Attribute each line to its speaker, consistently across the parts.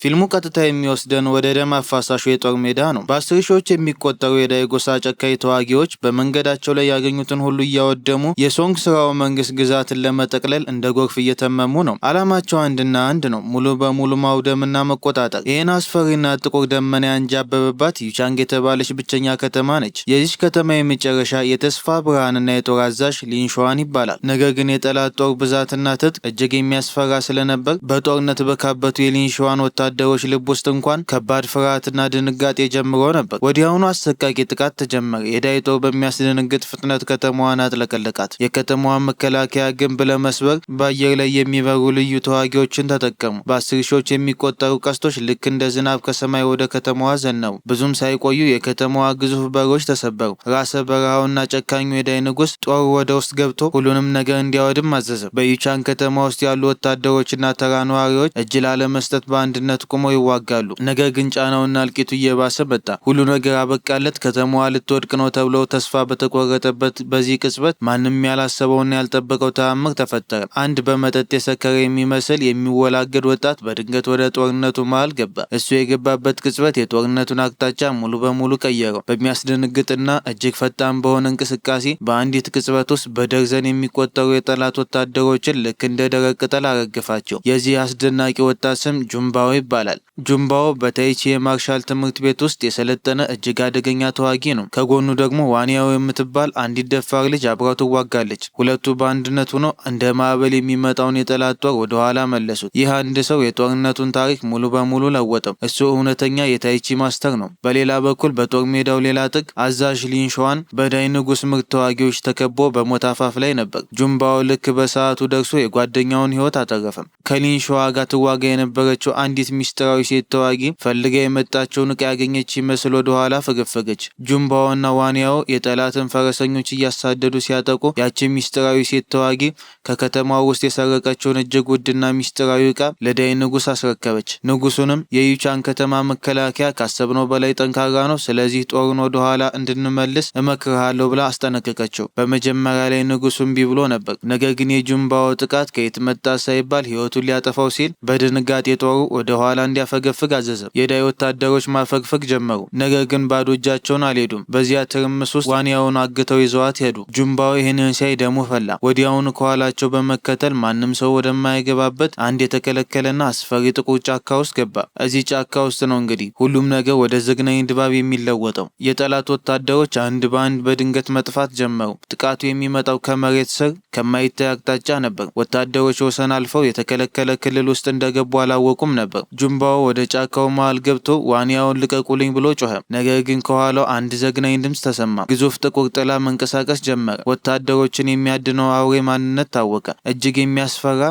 Speaker 1: ፊልሙ ቀጥታ የሚወስደን ወደ ደም አፋሳሹ የጦር ሜዳ ነው። በ10 ሺዎች የሚቆጠሩ የዳይ ጎሳ ጨካኝ ተዋጊዎች በመንገዳቸው ላይ ያገኙትን ሁሉ እያወደሙ የሶንግ ስርወ መንግስት ግዛትን ለመጠቅለል እንደ ጎርፍ እየተመሙ ነው። ዓላማቸው አንድና አንድ ነው፣ ሙሉ በሙሉ ማውደምና መቆጣጠር። ይህን አስፈሪና ጥቁር ደመና ያንዣበበባት ዩቻንግ የተባለች ብቸኛ ከተማ ነች። የዚች ከተማ የመጨረሻ የተስፋ ብርሃንና የጦር አዛዥ ሊንሸዋን ይባላል። ነገር ግን የጠላት ጦር ብዛትና ትጥቅ እጅግ የሚያስፈራ ስለነበር በጦርነት በካበቱ የሊንሸዋን ወታደሮች ልብ ውስጥ እንኳን ከባድ ፍርሃትና ድንጋጤ ጀምሮ ነበር። ወዲያውኑ አሰቃቂ ጥቃት ተጀመረ። የዳይ ጦር በሚያስደነግጥ ፍጥነት ከተማዋን አጥለቀለቃት። የከተማዋን መከላከያ ግንብ ለመስበር በአየር ላይ የሚበሩ ልዩ ተዋጊዎችን ተጠቀሙ። በ10 ሺዎች የሚቆጠሩ ቀስቶች ልክ እንደ ዝናብ ከሰማይ ወደ ከተማዋ ዘነቡ። ብዙም ሳይቆዩ የከተማዋ ግዙፍ በሮች ተሰበሩ። ራሰ በረሃውና ጨካኙ የዳይ ንጉስ ጦሩ ወደ ውስጥ ገብቶ ሁሉንም ነገር እንዲያወድም አዘዘ። በዩቻን ከተማ ውስጥ ያሉ ወታደሮችና ተራ ነዋሪዎች እጅ ላለመስጠት በአንድነት ቆመው ይዋጋሉ። ነገር ግን ጫናውና እልቂቱ እየባሰ መጣ። ሁሉ ነገር አበቃለት፣ ከተማዋ ልትወድቅ ነው ተብሎ ተስፋ በተቆረጠበት በዚህ ቅጽበት ማንም ያላሰበውና ያልጠበቀው ተአምር ተፈጠረ። አንድ በመጠጥ የሰከረ የሚመስል የሚወላገድ ወጣት በድንገት ወደ ጦርነቱ መሃል ገባ። እሱ የገባበት ቅጽበት የጦርነቱን አቅጣጫ ሙሉ በሙሉ ቀየረው። በሚያስደነግጥና እጅግ ፈጣን በሆነ እንቅስቃሴ በአንዲት ቅጽበት ውስጥ በደርዘን የሚቆጠሩ የጠላት ወታደሮችን ልክ እንደ ደረቅ ቅጠል አረገፋቸው። የዚህ አስደናቂ ወጣት ስም ጁምባኦ ይባላል። ጁምባኦ በታይቺ የማርሻል ትምህርት ቤት ውስጥ የሰለጠነ እጅግ አደገኛ ተዋጊ ነው። ከጎኑ ደግሞ ዋንያው የምትባል አንዲት ደፋር ልጅ አብራው ትዋጋለች። ሁለቱ በአንድነት ሆነው እንደ ማዕበል የሚመጣውን የጠላት ጦር ወደ ኋላ መለሱት። ይህ አንድ ሰው የጦርነቱን ታሪክ ሙሉ በሙሉ ለወጠው። እሱ እውነተኛ የታይቺ master ነው። በሌላ በኩል በጦር ሜዳው ሌላ ጥግ አዛዥ ሊንሸዋን በዳይ ንጉስ ምርጥ ተዋጊዎች ተከቦ በሞት አፋፍ ላይ ነበር። ጁምባኦ ልክ በሰዓቱ ደርሶ የጓደኛውን ሕይወት አተረፈም። ከሊንሸዋ ጋር ትዋጋ የነበረችው አንዲት ሚስጥራዊ ሴት ተዋጊ ፈልጋ የመጣቸውን ዕቃ ያገኘች ይመስል ወደ ኋላ ፈገፈገች። ጁምባኦና ዋንያው የጠላትን ፈረሰኞች እያሳደዱ ሲያጠቁ ያቺ ሚስጥራዊ ሴት ተዋጊ ከከተማው ውስጥ የሰረቀችውን እጅግ ውድና ሚስጥራዊ ዕቃ ለዳይ ንጉስ አስረከበች። ንጉሱንም የዩቻን ከተማ መከላከያ ካሰብነው በላይ ጠንካራ ነው፣ ስለዚህ ጦሩን ወደ ኋላ እንድንመልስ እመክርሃለሁ ብላ አስጠነቀቀችው። በመጀመሪያ ላይ ንጉሱ እምቢ ብሎ ነበር። ነገር ግን የጁምባኦ ጥቃት ከየት መጣ ሳይባል ሕይወቱን ሊያጠፋው ሲል በድንጋጤ ጦሩ ወደ ኋላ እንዲያፈገፍግ አዘዘ። የዳይ ወታደሮች ማፈግፈግ ጀመሩ። ነገር ግን ባዶ እጃቸውን አልሄዱም። በዚያ ትርምስ ውስጥ ዋንያውን አግተው ይዘዋት ሄዱ። ጁምባኦ ይህንን ሲያይ ደሙ ፈላ። ወዲያውኑ ከኋላቸው በመከተል ማንም ሰው ወደማይገባበት አንድ የተከለከለና አስፈሪ ጥቁር ጫካ ውስጥ ገባ። እዚህ ጫካ ውስጥ ነው እንግዲህ ሁሉም ነገር ወደ ዘግናኝ ድባብ የሚለወጠው። የጠላት ወታደሮች አንድ በአንድ በድንገት መጥፋት ጀመሩ። ጥቃቱ የሚመጣው ከመሬት ስር ከማይታይ አቅጣጫ ነበር። ወታደሮች ወሰን አልፈው የተከለከለ ክልል ውስጥ እንደገቡ አላወቁም ነበር። ጁምባኦ ወደ ጫካው መሃል ገብቶ ዋንያውን ልቀቁልኝ ብሎ ጮኸ። ነገር ግን ከኋላው አንድ ዘግናኝ ድምፅ ተሰማ። ግዙፍ ጥቁር ጥላ መንቀሳቀስ ጀመረ። ወታደሮችን የሚያድነው አውሬ ማንነት ታወቀ። እጅግ የሚያስፈራ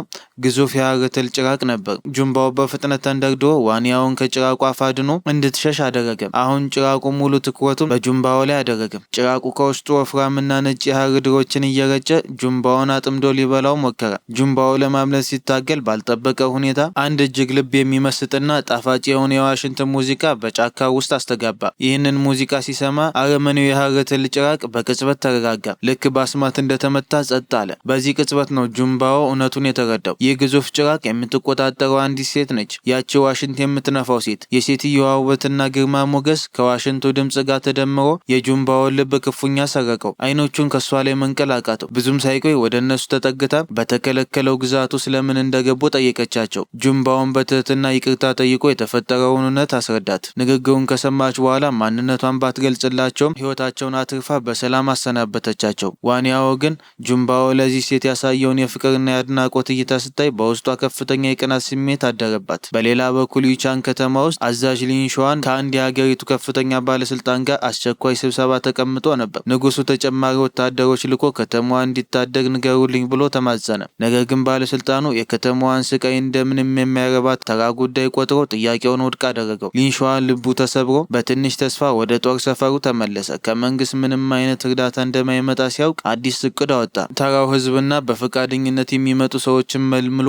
Speaker 1: ግዙፍ የሐር ትል ጭራቅ ነበር። ጁምባኦ በፍጥነት ተንደርድሮ ዋንያውን ከጭራቁ አፍ አድኖ እንድትሸሽ አደረገ። አሁን ጭራቁ ሙሉ ትኩረቱን በጁምባኦ ላይ አደረገ። ጭራቁ ከውስጡ ወፍራምና ነጭ የሐር ድሮችን እየረጨ ጁምባኦን አጥምዶ ሊበላው ሞከረ። ጁምባኦ ለማምለጥ ሲታገል ባልጠበቀ ሁኔታ አንድ እጅግ ልብ የሚመስጥና ጣፋጭ የሆነ የዋሽንት ሙዚቃ በጫካው ውስጥ አስተጋባ። ይህንን ሙዚቃ ሲሰማ አረመኔው የሐር ትል ጭራቅ በቅጽበት ተረጋጋ። ልክ በአስማት እንደተመታ ጸጥ አለ። በዚህ ቅጽበት ነው ጁምባኦ እውነቱን የተረዳው። ይህ ግዙፍ ጭራቅ የምትቆጣጠረው አንዲት ሴት ነች። ያቺ ዋሽንት የምትነፋው ሴት። የሴትየዋ ውበትና ግርማ ሞገስ ከዋሽንቱ ድምፅ ጋር ተደምሮ የጁምባኦን ልብ ክፉኛ ሰረቀው። አይኖቹን ከሷ ላይ መንቀል አቃተው። ብዙም ሳይቆይ ወደ እነሱ ተጠግታ በተከለከለው ግዛቱ ስለምን እንደገቡ ጠየቀቻቸው። ጁምባኦን በትህትና ይቅርታ ጠይቆ የተፈጠረውን እውነት አስረዳት። ንግግሩን ከሰማች በኋላ ማንነቷን ባትገልጽላቸውም ሕይወታቸውን አትርፋ በሰላም አሰናበተቻቸው። ዋንያው ግን ጁምባኦ ለዚህ ሴት ያሳየውን የፍቅርና የአድናቆት እይታ ስታይ በውስጧ ከፍተኛ የቅናት ስሜት አደረባት። በሌላ በኩል ዩቻን ከተማ ውስጥ አዛዥ ሊንሸዋን ከአንድ የሀገሪቱ ከፍተኛ ባለስልጣን ጋር አስቸኳይ ስብሰባ ተቀምጦ ነበር። ንጉሱ ተጨማሪ ወታደሮች ልኮ ከተማዋ እንዲታደግ ንገሩልኝ ብሎ ተማጸነ። ነገር ግን ባለስልጣኑ የከተማዋን ስቃይ እንደምንም የማይረባ ተራ ጉዳይ ቆጥሮ ጥያቄውን ውድቅ አደረገው። ሊንሸዋን ልቡ ተሰብሮ በትንሽ ተስፋ ወደ ጦር ሰፈሩ ተመለሰ። ከመንግስት ምንም አይነት እርዳታ እንደማይመጣ ሲያውቅ አዲስ እቅድ አወጣ። ተራው ህዝብና በፈቃደኝነት የሚመጡ ሰዎችን መልምሎ መልምሎ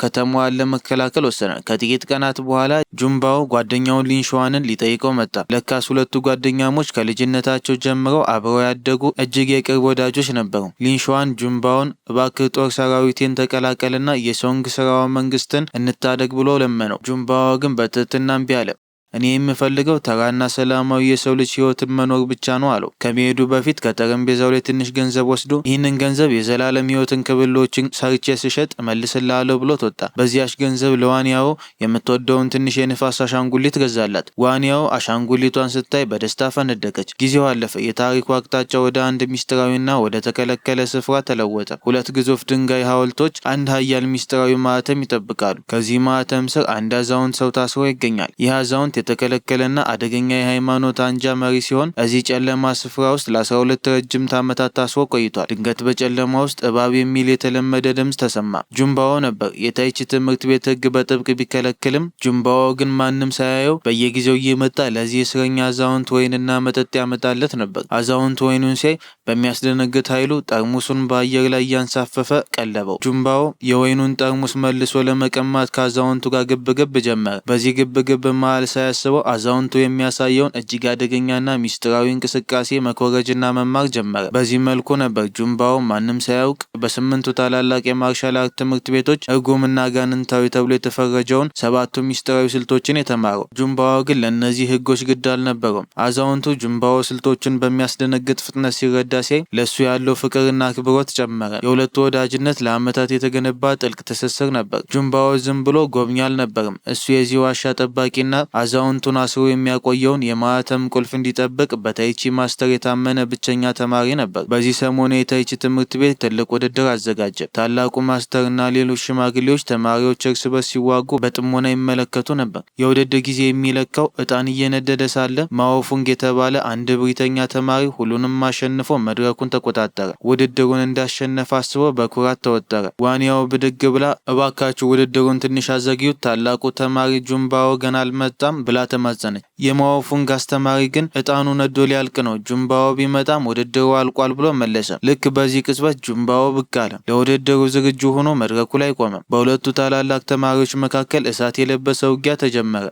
Speaker 1: ከተማዋን ለመከላከል ወሰነ። ከጥቂት ቀናት በኋላ ጁምባኦ ጓደኛውን ሊንሸዋንን ሊጠይቀው መጣ። ለካስ ሁለቱ ጓደኛሞች ከልጅነታቸው ጀምረው አብረው ያደጉ እጅግ የቅርብ ወዳጆች ነበሩ። ሊንሸዋን ጁምባኦን እባክህ ጦር ሰራዊቴን ተቀላቀልና የሶንግ ስርወ መንግስትን እንታደግ ብሎ ለመነው። ጁምባኦ ግን በትህትና እምቢ አለ። እኔ የምፈልገው ተራና ሰላማዊ የሰው ልጅ ህይወትን መኖር ብቻ ነው አለው። ከመሄዱ በፊት ከጠረጴዛው ላይ ትንሽ ገንዘብ ወስዶ ይህንን ገንዘብ የዘላለም ህይወትን ክብሎችን ሰርቼ ስሸጥ እመልስልሃለሁ ብሎት ወጣ። በዚያች ገንዘብ ለዋንያው የምትወደውን ትንሽ የንፋስ አሻንጉሊት ገዛላት። ዋንያው አሻንጉሊቷን ስታይ በደስታ ፈነደቀች። ጊዜው አለፈ። የታሪኩ አቅጣጫ ወደ አንድ ሚስጥራዊና ወደ ተከለከለ ስፍራ ተለወጠ። ሁለት ግዙፍ ድንጋይ ሐውልቶች አንድ ሀያል ሚስጥራዊ ማህተም ይጠብቃሉ። ከዚህ ማህተም ስር አንድ አዛውንት ሰው ታስሮ ይገኛል። ይህ አዛውንት የተከለከለና አደገኛ የሃይማኖት አንጃ መሪ ሲሆን እዚህ ጨለማ ስፍራ ውስጥ ለ12 ረጅም ዓመታት ታስሮ ቆይቷል። ድንገት በጨለማ ውስጥ እባብ የሚል የተለመደ ድምፅ ተሰማ። ጁምባኦ ነበር። የታይቺ ትምህርት ቤት ህግ በጥብቅ ቢከለክልም ጁምባኦ ግን ማንም ሳያየው በየጊዜው እየመጣ ለዚህ እስረኛ አዛውንት ወይንና መጠጥ ያመጣለት ነበር። አዛውንት ወይኑን ሲያይ በሚያስደነግጥ ኃይሉ ጠርሙሱን በአየር ላይ እያንሳፈፈ ቀለበው። ጁምባኦ የወይኑን ጠርሙስ መልሶ ለመቀማት ከአዛውንቱ ጋር ግብግብ ጀመረ። በዚህ ግብግብ መሃል ሳያስበው አዛውንቱ የሚያሳየውን እጅግ አደገኛና ሚስጥራዊ እንቅስቃሴ መኮረጅና መማር ጀመረ። በዚህ መልኩ ነበር ጁምባኦ ማንም ሳያውቅ በስምንቱ ታላላቅ የማርሻል አርት ትምህርት ቤቶች እርጉምና አጋንንታዊ ተብሎ የተፈረጀውን ሰባቱ ሚስጥራዊ ስልቶችን የተማረው። ጁምባኦ ግን ለእነዚህ ህጎች ግድ አልነበረውም። አዛውንቱ ጁምባኦ ስልቶችን በሚያስደነግጥ ፍጥነት ሲረዳ ሲያይ ለሱ ያለው ፍቅርና አክብሮት ጨመረ። የሁለቱ ወዳጅነት ለዓመታት የተገነባ ጥልቅ ትስስር ነበር። ጁምባኦ ዝም ብሎ ጎብኚ አልነበርም። እሱ የዚህ ዋሻ ጠባቂና አዛውንቱን አስሮ የሚያቆየውን የማህተም ቁልፍ እንዲጠብቅ በታይቺ ማስተር የታመነ ብቸኛ ተማሪ ነበር። በዚህ ሰሞን የታይቺ ትምህርት ቤት ትልቅ ውድድር አዘጋጀ። ታላቁ ማስተርና ሌሎች ሽማግሌዎች ተማሪዎች እርስ በርስ ሲዋጉ በጥሞና ይመለከቱ ነበር። የውድድር ጊዜ የሚለካው እጣን እየነደደ ሳለ ማኦፉንግ የተባለ አንድ እብሪተኛ ተማሪ ሁሉንም አሸንፎ መድረኩን ተቆጣጠረ። ውድድሩን እንዳሸነፈ አስቦ በኩራት ተወጠረ። ዋንያው ብድግ ብላ እባካችሁ ውድድሩን ትንሽ አዘግዩት፣ ታላቁ ተማሪ ጁምባኦ ገና አልመጣም ብላ ተማጸነች። የማኦፉንግ አስተማሪ ግን እጣኑ ነዶ ሊያልቅ ነው፣ ጁምባኦ ቢመጣም ውድድሩ አልቋል ብሎ መለሰ። ልክ በዚህ ቅጽበት ጁምባኦ ብቅ አለ። ለውድድሩ ዝግጁ ሆኖ መድረኩ ላይ ቆመ። በሁለቱ ታላላቅ ተማሪዎች መካከል እሳት የለበሰ ውጊያ ተጀመረ።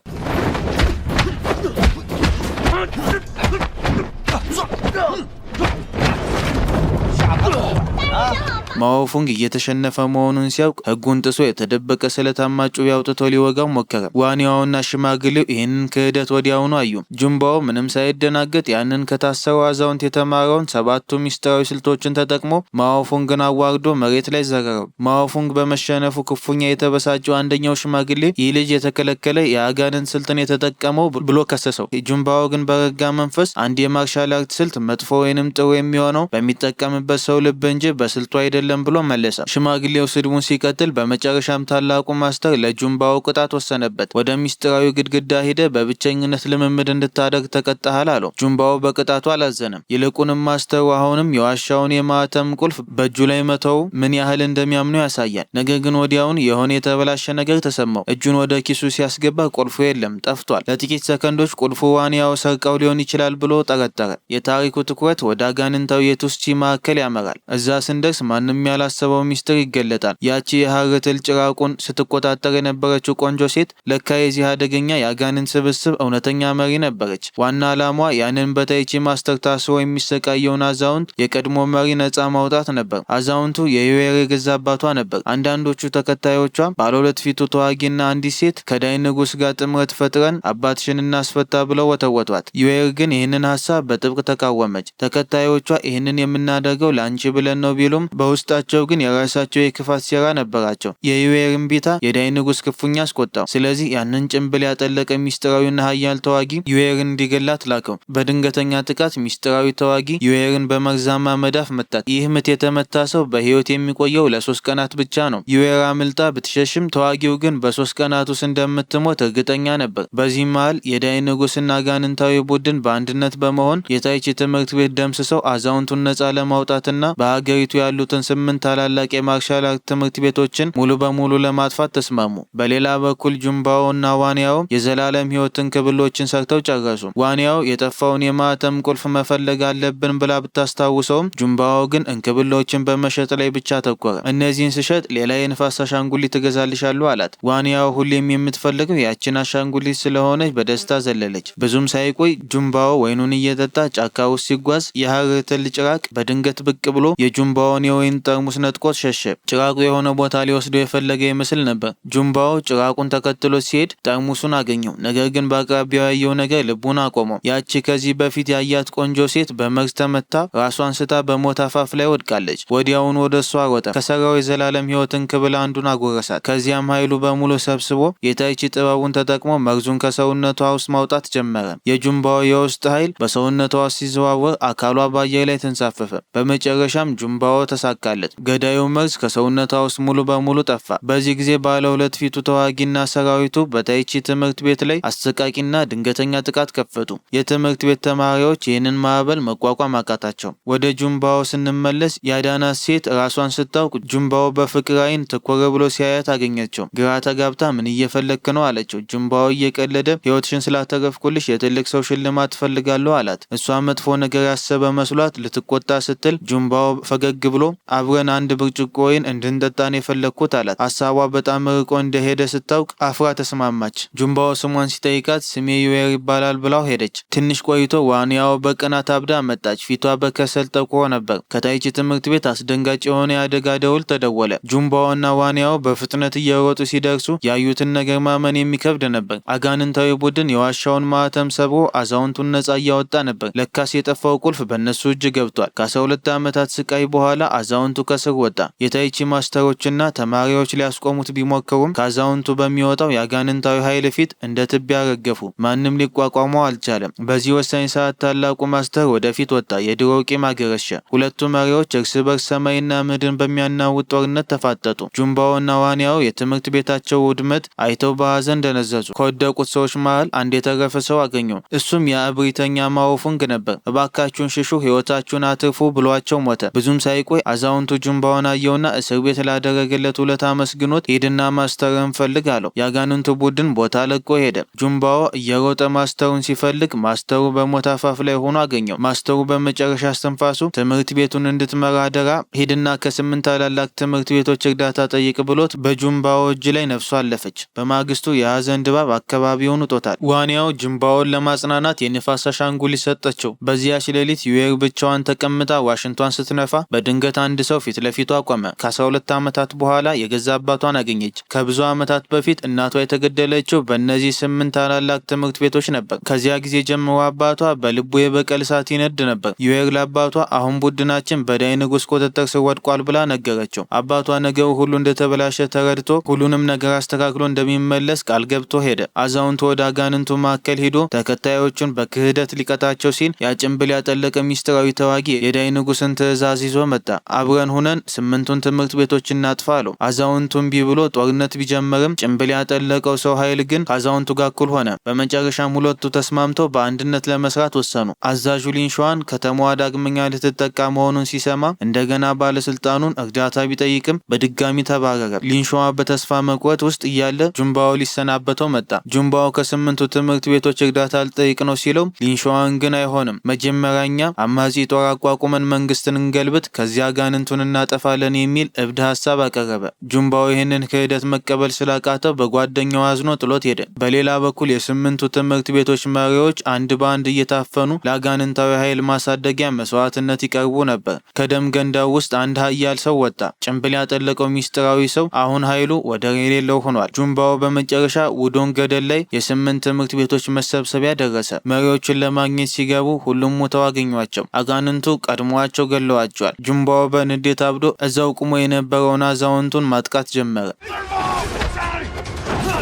Speaker 1: ማኦፉንግ እየተሸነፈ መሆኑን ሲያውቅ ሕጉን ጥሶ የተደበቀ ስለታማ ጩቤ አውጥቶ ሊወጋው ሞከረ። ዋንያውና ሽማግሌው ይህንን ክህደት ወዲያውኑ አዩ። ጁምባኦ ምንም ሳይደናገጥ ያንን ከታሰረው አዛውንት የተማረውን ሰባቱ ሚስጥራዊ ስልቶችን ተጠቅሞ ማኦፉንግን አዋርዶ መሬት ላይ ዘረረው። ማኦፉንግ በመሸነፉ ክፉኛ የተበሳጨው አንደኛው ሽማግሌ ይህ ልጅ የተከለከለ የአጋንንት ስልትን የተጠቀመው ብሎ ከሰሰው። ጁምባኦ ግን በረጋ መንፈስ አንድ የማርሻል አርት ስልት መጥፎ ወይንም ጥሩ የሚሆነው በሚጠቀምበት ሰው ልብ እንጂ በስልቱ አይደለም ብሎ መለሰ። ሽማግሌው ስድቡን ሲቀጥል በመጨረሻም ታላቁ ማስተር ለጁምባኦ ቅጣት ወሰነበት። ወደ ሚስጥራዊ ግድግዳ ሄደህ በብቸኝነት ልምምድ እንድታደርግ ተቀጣሃል አለው። ጁምባኦ በቅጣቱ አላዘነም። ይልቁንም ማስተሩ አሁንም የዋሻውን የማህተም ቁልፍ በእጁ ላይ መተው ምን ያህል እንደሚያምኑ ያሳያል። ነገር ግን ወዲያውን የሆነ የተበላሸ ነገር ተሰማው። እጁን ወደ ኪሱ ሲያስገባ ቁልፉ የለም፣ ጠፍቷል። ለጥቂት ሰከንዶች ቁልፉ ዋንያው ሰርቀው ሊሆን ይችላል ብሎ ጠረጠረ። የታሪኩ ትኩረት ወደ አጋንንታዊ የቱስቺ ማዕከል ያመራል። እዛ ስንደርስ ማንም ያላሰበው ሚስጥር ይገለጣል። ያቺ የሐር ትል ጭራቁን ስትቆጣጠር የነበረችው ቆንጆ ሴት ለካ የዚህ አደገኛ የአጋንንት ስብስብ እውነተኛ መሪ ነበረች። ዋና ዓላማዋ ያንን በታይቺ ማስተር ታስሮ የሚሰቃየውን አዛውንት የቀድሞ መሪ ነፃ ማውጣት ነበር። አዛውንቱ የዩዌር የገዛ አባቷ ነበር። አንዳንዶቹ ተከታዮቿ ባለሁለት ፊቱ ተዋጊና አንዲት ሴት ከዳይ ንጉስ ጋር ጥምረት ፈጥረን አባትሽን እናስፈታ ብለው ወተወቷት። ዩዌር ግን ይህንን ሀሳብ በጥብቅ ተቃወመች። ተከታዮቿ ይህንን የምናደርገው ለአንቺ ብለን ነው ቢሉም በውስጣቸው ግን የራሳቸው የክፋት ሴራ ነበራቸው። የዩዌር እምቢታ የዳይ ንጉስ ክፉኛ አስቆጣው። ስለዚህ ያንን ጭንብል ያጠለቀ ሚስጥራዊና ሀያል ተዋጊ ዩዌርን እንዲገላት ላከው። በድንገተኛ ጥቃት ሚስጥራዊ ተዋጊ ዩዌርን በመርዛማ መዳፍ መታት። ይህ ምት የተመታ ሰው በህይወት የሚቆየው ለ3 ቀናት ብቻ ነው። ዩዌር አምልጣ ብትሸሽም ተዋጊው ግን በ3 ቀናት ውስጥ እንደምትሞት እርግጠኛ ነበር። በዚህ መሃል የዳይ ንጉስና አጋንንታዊ ቡድን በአንድነት በመሆን የታይቺ ትምህርት ቤት ደምስሰው አዛውንቱን ነፃ ለማውጣትና በሀገሪቱ ያሉትን 8 ታላላቅ የማርሻል አርት ትምህርት ቤቶችን ሙሉ በሙሉ ለማጥፋት ተስማሙ። በሌላ በኩል ጁምባኦ እና ዋንያው የዘላለም ሕይወት እንክብሎችን ሰርተው ጨረሱ። ዋንያው የጠፋውን የማህተም ቁልፍ መፈለግ አለብን ብላ ብታስታውሰውም ጁምባኦ ግን እንክብሎችን በመሸጥ ላይ ብቻ አተኮረ። እነዚህን ስሸጥ ሌላ የንፋስ አሻንጉሊት እገዛልሻለሁ አላት። ዋንያው ሁሌም የምትፈልገው ያችን አሻንጉሊት ስለሆነች በደስታ ዘለለች። ብዙም ሳይቆይ ጁምባኦ ወይኑን እየጠጣ ጫካ ውስጥ ሲጓዝ የሐር ትል ጭራቅ በድንገት ብቅ ብሎ የጁምባኦን የወይን ጠርሙስ ነጥቆት ሸሸ። ጭራቁ የሆነ ቦታ ሊወስደው የፈለገ ይመስል ነበር። ጁምባኦ ጭራቁን ተከትሎ ሲሄድ ጠርሙሱን አገኘው። ነገር ግን በአቅራቢያው ያየው ነገር ልቡን አቆመው። ያቺ ከዚህ በፊት ያያት ቆንጆ ሴት በመርዝ ተመታ ራሷን ስታ በሞት አፋፍ ላይ ወድቃለች። ወዲያውኑ ወደ እሷ ሮጠ። ከሰራው የዘላለም ሕይወት እንክብል አንዱን አጎረሳት። ከዚያም ኃይሉ በሙሉ ሰብስቦ የታይቺ ጥበቡን ተጠቅሞ መርዙን ከሰውነቷ ውስጥ ማውጣት ጀመረ። የጁምባኦ የውስጥ ኃይል በሰውነቷ ውስጥ ሲዘዋወር አካሏ በአየር ላይ ተንሳፈፈ። በመጨረሻም ጁምባኦ ተሳካለት። ገዳዩ መርዝ ከሰውነቷ ውስጥ ሙሉ በሙሉ ጠፋ። በዚህ ጊዜ ባለ ሁለት ፊቱ ተዋጊና ሰራዊቱ በታይቺ ትምህርት ቤት ላይ አሰቃቂና ድንገተኛ ጥቃት ከፈቱ። የትምህርት ቤት ተማሪዎች ይህንን ማዕበል መቋቋም አቃታቸው። ወደ ጁምባኦ ስንመለስ ያዳናት ሴት ራሷን ስታውቅ ጁምባኦ በፍቅር ዓይን ትኩር ብሎ ሲያያት አገኘችው። ግራ ተጋብታ ምን እየፈለግክ ነው አለችው። ጁምባኦ እየቀለደ ሕይወትሽን ስላተረፍኩልሽ የትልቅ ሰው ሽልማት እፈልጋለሁ አላት። እሷ መጥፎ ነገር ያሰበ መስሏት ልትቆጣ ስትል ጁምባኦ ፈገግ ብሎ አብረን አንድ ብርጭቆ ወይን እንድንጠጣ ነው የፈለግኩት አላት። ሀሳቧ በጣም ርቆ እንደሄደ ስታውቅ አፍራ ተስማማች። ጁምባኦ ስሟን ሲጠይቃት ስሜ ዩዌር ይባላል ብላው ሄደች። ትንሽ ቆይቶ ዋንያው በቅናት አብዳ መጣች። ፊቷ በከሰል ጠቁሮ ነበር። ከታይቺ ትምህርት ቤት አስደንጋጭ የሆነ የአደጋ ደውል ተደወለ። ጁምባኦ እና ዋንያው በፍጥነት እየሮጡ ሲደርሱ ያዩትን ነገር ማመን የሚከብድ ነበር። አጋንንታዊ ቡድን የዋሻውን ማህተም ሰብሮ አዛውንቱን ነጻ እያወጣ ነበር። ለካስ የጠፋው ቁልፍ በእነሱ እጅ ገብቷል። ከ12 ዓመታት ስቃይ በኋላ አዛውንቱ ከእስር ወጣ። የታይቺ ማስተሮችና ተማሪዎች ሊያስቆሙት ቢሞክሩም ከአዛውንቱ በሚወጣው የአጋንንታዊ ኃይል ፊት እንደ ትቢያ ረገፉ። ማንም ሊቋቋመው አልቻለም። በዚህ ወሳኝ ሰዓት ታላቁ ማስተር ወደፊት ወጣ። የድሮው ቂም አገረሸ። ሁለቱ መሪዎች እርስ በርስ ሰማይና ምድርን በሚያናውጥ ጦርነት ተፋጠጡ። ጁምባኦ እና ዋንያው የትምህርት ቤታቸው ውድመት አይተው በሀዘን ደነዘዙ። ከወደቁት ሰዎች መሃል አንድ የተረፈ ሰው አገኙ። እሱም የእብሪተኛ ማኦፉንግ ነበር። እባካችሁን ሽሹ፣ ሕይወታችሁን አትርፉ ብሏቸው ሞተ። ብዙም ሳይቆይ አዛውንቱ ጁምባኦን አየውና እስር ቤት ላደረገለት ውለታ አመስግኖት ሂድና ማስተርን ፈልግ አለው። የአጋንንቱ ቡድን ቦታ ለቆ ሄደ። ጁምባኦ እየሮጠ ማስተሩን ሲፈልግ ማስተሩ በሞት አፋፍ ላይ ሆኖ አገኘው። ማስተሩ በመጨረሻ እስትንፋሱ ትምህርት ቤቱን እንድትመራ አደራ፣ ሂድና ከ8 ታላላቅ ትምህርት ቤቶች እርዳታ ጠይቅ ብሎት በጁምባኦ እጅ ላይ ነፍሱ አለፈች። በማግስቱ የሀዘን ድባብ አካባቢውን ውጦታል። ዋንያው ጁምባኦን ለማጽናናት የንፋስ አሻንጉሊት ሰጠችው። በዚያች ሌሊት ዩዌር ብቻዋን ተቀምጣ ዋሽንቷን ስትነፋ በድንገት አንድ ሰው ፊት ለፊቷ ቆመ። ከ12 ዓመታት በኋላ የገዛ አባቷን አገኘች። ከብዙ ዓመታት በፊት እናቷ የተገደለችው በእነዚህ 8 ታላላቅ ትምህርት ቤቶች ነበር። ከዚያ ጊዜ ጀምሮ አባቷ በልቡ የበቀል እሳት ይነድ ነበር። ዩዌር ለአባቷ አሁን ቡድናችን በዳይ ንጉስ ቁጥጥር ስር ወድቋል ብላ ነገረችው። አባቷ ነገሩ ሁሉ እንደተበላሸ ተረድቶ ሁሉንም ነገር አስተካክሎ እንደሚመለስ ቃል ገብቶ ሄደ። አዛውንቱ ወደ አጋንንቱ ማዕከል ሄዶ ተከታዮቹን በክህደት ሊቀጣቸው ሲል ያ ጭንብል ያጠለቀ ሚስጥራዊ ተዋጊ የዳይ ንጉስን ትዕዛዝ ይዞ መጣ። አብረን ሁነን 8ቱን ትምህርት ቤቶች እናጥፋ አለው። አዛውንቱ እምቢ ብሎ ጦርነት ቢጀምርም ጭንብል ያጠለቀው ሰው ኃይል ግን ከአዛውንቱ ጋር እኩል ሆነ። በመጨረሻም ሁለቱ ተስማምተው በአንድነት ለመስራት ወሰኑ። አዛዡ ሊንሸዋን ከተማዋ ዳግመኛ ልትጠቃ መሆኑን ሲሰማ እንደገና ባለስልጣኑን እርዳታ ቢጠይቅም በድጋሚ ተባረረ። ሊንሸዋ በተስፋ መቁረጥ ውስጥ እያለ ጁምባኦ ሊሰናበተው መጣ። ጁምባኦ ከ8ቱ ትምህርት ቤቶች እርዳታ ልጠይቅ ነው ሲለው ሊንሸዋን ግን አይሆንም፣ መጀመሪያ እኛ አማጺ ጦር አቋቁመን መንግስትን እንገልብጥ፣ ከዚያ አጋንንቱን እናጠፋለን የሚል እብድ ሀሳብ አቀረበ። ጁምባኦ ይህንን ክህደት መቀበል ስላቃተው በጓደኛው አዝኖ ጥሎት ሄደ። በሌላ በኩል የ8ቱ ትምህርት ቤቶች መሪዎች አንድ በአንድ እየታፈኑ ለአጋንንታዊ ኃይል ማሳደጊያ መስዋዕትነት ይቀርቡ ነበር። ከደም ገንዳው ውስጥ አንድ ኃያል ሰው ወጣ። ጭንብል ያጠለቀው ሚስጥራዊ ሰው አሁን ኃይሉ ወደር የሌለው ሆኗል። ጁምባኦ በመጨረሻ ውዶን ገደል ላይ የ8 ትምህርት ቤቶች መሰብሰቢያ ደረሰ። መሪዎችን ለማግኘት ሲገቡ ሁሉም ሞተው አገኟቸው። አጋንንቱ ቀድሟቸው ገለዋቸዋል። ጁምባኦ በንዴት አብዶ እዛው ቆሞ የነበረውን አዛውንቱን ማጥቃት ጀመረ።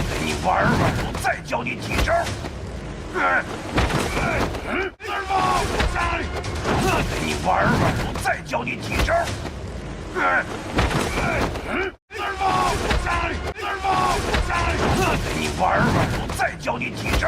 Speaker 2: 跟你玩玩，我再教你几招。跟你玩玩，我再教你几招。跟你玩玩，我再教你几招。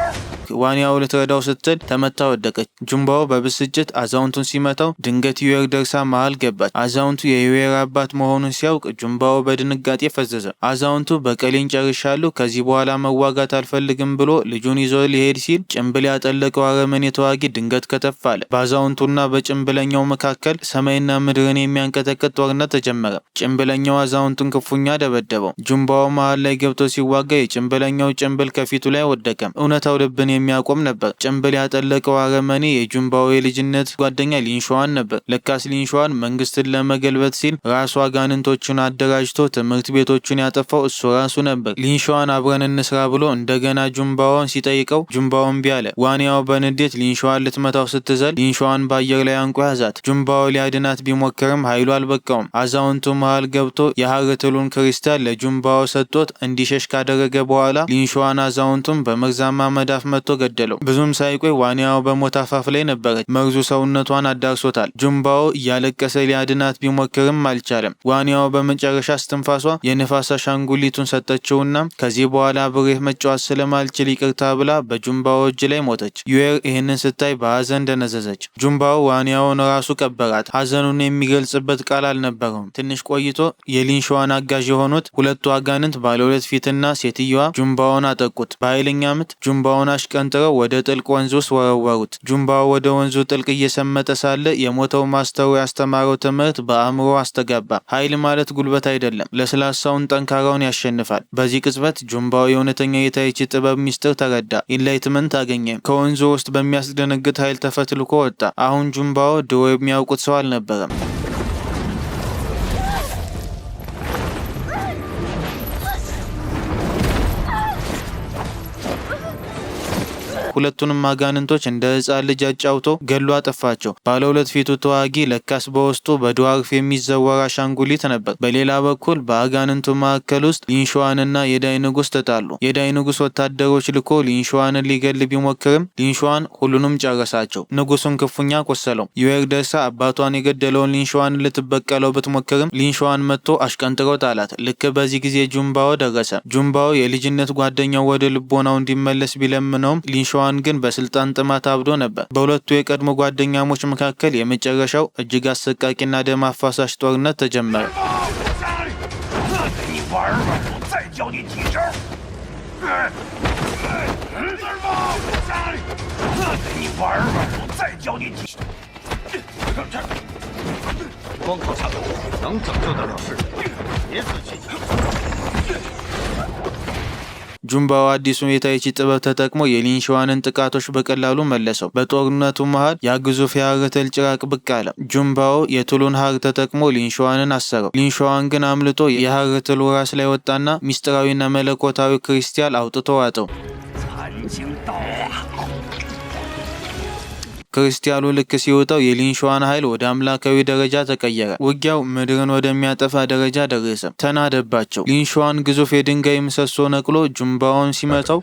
Speaker 1: ዋንያው ልትረዳው ስትል ተመታ ወደቀች። ጁምባው በብስጭት አዛውንቱን ሲመታው ድንገት ዩዌር ደርሳ መሃል ገባች። አዛውንቱ የዩዌር አባት መሆኑን ሲያውቅ ጁምባው በድንጋጤ ፈዘዘ። አዛውንቱ በቀሌን ጨርሻለሁ፣ ከዚህ በኋላ መዋጋት አልፈልግም ብሎ ልጁን ይዞ ሊሄድ ሲል ጭንብል ያጠለቀው አረመኔ ተዋጊ ድንገት ከተፍ አለ። በአዛውንቱና በጭንብለኛው መካከል ሰማይና ምድርን የሚያንቀጠቅጥ ጦርነት ተጀመረ። ጭንብለኛው አዛውንቱን ክፉኛ ደበደበው። ጁምባው መሃል ላይ ገብቶ ሲዋጋ የጭንብለኛው ጭንብል ከፊቱ ላይ ወደቀ። እውነታው ልብን የሚያቆም ነበር። ጭንብል ያጠለቀው አረመኔ የጁምባው የልጅነት ጓደኛ ሊንሸዋን ነበር። ለካስ ሊንሸዋን መንግስትን ለመገልበጥ ሲል ራሱ አጋንንቶቹን አደራጅቶ ትምህርት ቤቶቹን ያጠፋው እሱ ራሱ ነበር። ሊንሸዋን አብረን እንስራ ብሎ እንደገና ጁምባውን ሲጠይቀው ጁምባው እምቢ አለ። ዋንያው በንዴት ሊንሸዋን ልትመታው ስትዘል ሊንሸዋን በአየር ላይ አንቆ ያዛት። ጁምባው ሊያድናት ቢሞክርም ኃይሉ አልበቃውም። አዛውንቱ መሃል ገብቶ የሐር ትሉን ክሪስታል ለጁምባው ሰጥቶት እንዲሸሽ ካደረገ በኋላ ሊንሸዋን አዛውንቱን በመርዛማ መዳፍ መትቶ ገደለው። ብዙም ሳይቆይ ዋንያው በሞት አፋፍ ላይ ነበረች። መርዙ ሰውነቷን አዳርሶታል። ጁምባው እያለቀሰ ሊያድናት ቢሞክርም አልቻለም። ዋንያው በመጨረሻ እስትንፋሷ የንፋስ አሻንጉሊቱን ሰጠችውና ከዚህ በኋላ አብሬህ መጫወት ስለማልችል ይቅርታ ብላ በጁምባው እጅ ላይ ሞተች። ዩዌር ይህንን ስታይ በሀዘን ደነዘዘች። ጁምባው ዋንያውን ራሱ ቀበራት። ሀዘኑን የሚገልጽበት ቃል አልነበረውም። ትንሽ ቆይቶ የሊንሸዋን አጋዥ የሆኑት ሁለቱ አጋንንት ባለሁለት ፊትና ሴትየዋ ጁምባውን አጠቁት። በኃይለኛ ምት ጁምባውን አሽቀንጥረው ወደ ጥልቅ ወንዝ ውስጥ ወረወሩት። ጁምባው ወደ ወንዙ ጥልቅ እየሰመጠ ሳለ የሞተው ማስተሩ ያስተማረው ትምህርት በአእምሮ አስተጋባ። ኃይል ማለት ጉልበት አይደለም፣ ለስላሳውን ጠንካራውን ያሸንፋል። በዚህ ቅጽበት ጁምባው የእውነተኛ የታይቺ ጥበብ ሚስጥር ተረዳ። Enlightenment አገኘ። ከወንዙ ውስጥ በሚያስደነግጥ ኃይል ተፈትልኮ ወጣ። አሁን ጁምባው ድሮ የሚያውቁት ሰው አልነበረም። ሁለቱንም አጋንንቶች እንደ ሕፃን ልጅ አጫውቶ ገሎ አጠፋቸው። ባለ ሁለት ፊቱ ተዋጊ ለካስ በውስጡ በ dwarf የሚዘወር አሻንጉሊት ነበር። በሌላ በኩል በአጋንንቱ ማዕከል ውስጥ ሊንሸዋንና የዳይ ንጉስ ተጣሉ። የዳይ ንጉስ ወታደሮች ልኮ ሊንሸዋንን ሊገል ቢሞክርም ሊንሸዋን ሁሉንም ጨረሳቸው። ንጉሱን ክፉኛ ቆሰለው። ዩዌር ደርሳ አባቷን የገደለውን ሊንሸዋንን ልትበቀለው ብትሞክርም ሊንሸዋን መጥቶ አሽቀንጥሮ ጣላት። ልክ በዚህ ጊዜ ጁምባኦ ደረሰ። ጁምባኦ የልጅነት ጓደኛው ወደ ልቦናው እንዲመለስ ቢለምነውም ሊንሸዋን ግን በስልጣን ጥማት አብዶ ነበር። በሁለቱ የቀድሞ ጓደኛሞች መካከል የመጨረሻው እጅግ አሰቃቂና ደም አፋሳሽ ጦርነት ተጀመረ።
Speaker 2: 我跟你玩玩，我再教你几招。师傅，我跟你玩玩，我再教你几。
Speaker 3: 光靠下毒能拯救得了世人，别自欺欺人。
Speaker 1: ጁምባው አዲሱን የታይቺ ጥበብ ተጠቅሞ የሊንሸዋንን ጥቃቶች በቀላሉ መለሰው። በጦርነቱ መሃል ያ ግዙፍ የሐር ትል ጭራቅ ብቅ አለ። ጁምባው የትሉን ሐር ተጠቅሞ ሊንሸዋንን አሰረው። ሊንሸዋን ግን አምልጦ የሐር ትሉ ራስ ላይ ወጣና ሚስጥራዊና መለኮታዊ ክሪስታል አውጥቶ ዋጠው።
Speaker 2: 残经道化，
Speaker 1: ክርስቲያኑ ልክ ሲወጣው የሊንሸዋን ኃይል ወደ አምላካዊ ደረጃ ተቀየረ። ውጊያው ምድርን ወደሚያጠፋ ደረጃ ደረሰ። ተናደባቸው። ሊንሸዋን ግዙፍ የድንጋይ ምሰሶ ነቅሎ ጁምባውን ሲመታው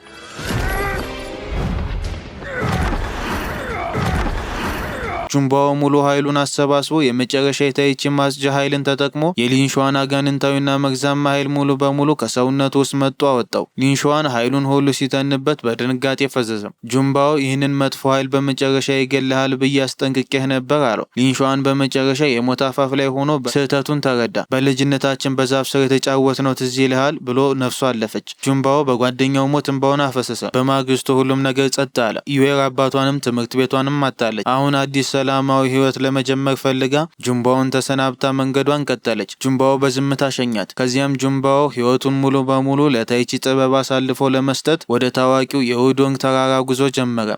Speaker 1: ጁምባው ሙሉ ኃይሉን አሰባስቦ የመጨረሻ የታይቺ ማጽጃ ኃይልን ተጠቅሞ የሊንሸዋን አጋንንታዊና መርዛማ ኃይል ሙሉ በሙሉ ከሰውነቱ ውስጥ መጥጦ አወጣው። ሊንሸዋን ኃይሉን ሁሉ ሲተንበት በድንጋጤ ፈዘዘ። ጁምባው ይህንን መጥፎ ኃይል በመጨረሻ ይገልሃል ብዬ አስጠንቅቄህ ነበር አለው። ሊንሸዋን በመጨረሻ የሞት አፋፍ ላይ ሆኖ ስህተቱን ተረዳ። በልጅነታችን በዛፍ ስር የተጫወትነው ትዝ ይልሃል ብሎ ነፍሱ አለፈች። ጁምባው በጓደኛው ሞት እንባውን አፈሰሰ። በማግስቱ ሁሉም ነገር ጸጥ አለ። ዩዌር አባቷንም ትምህርት ቤቷንም አጣለች። አሁን አዲስ ሰላማዊ ህይወት ለመጀመር ፈልጋ ጁምባውን ተሰናብታ መንገዷን ቀጠለች። ጁምባው በዝምታ ሸኛት። ከዚያም ጁምባው ህይወቱን ሙሉ በሙሉ ለታይቺ ጥበብ አሳልፎ ለመስጠት ወደ ታዋቂው የውዶንግ ተራራ ጉዞ ጀመረ።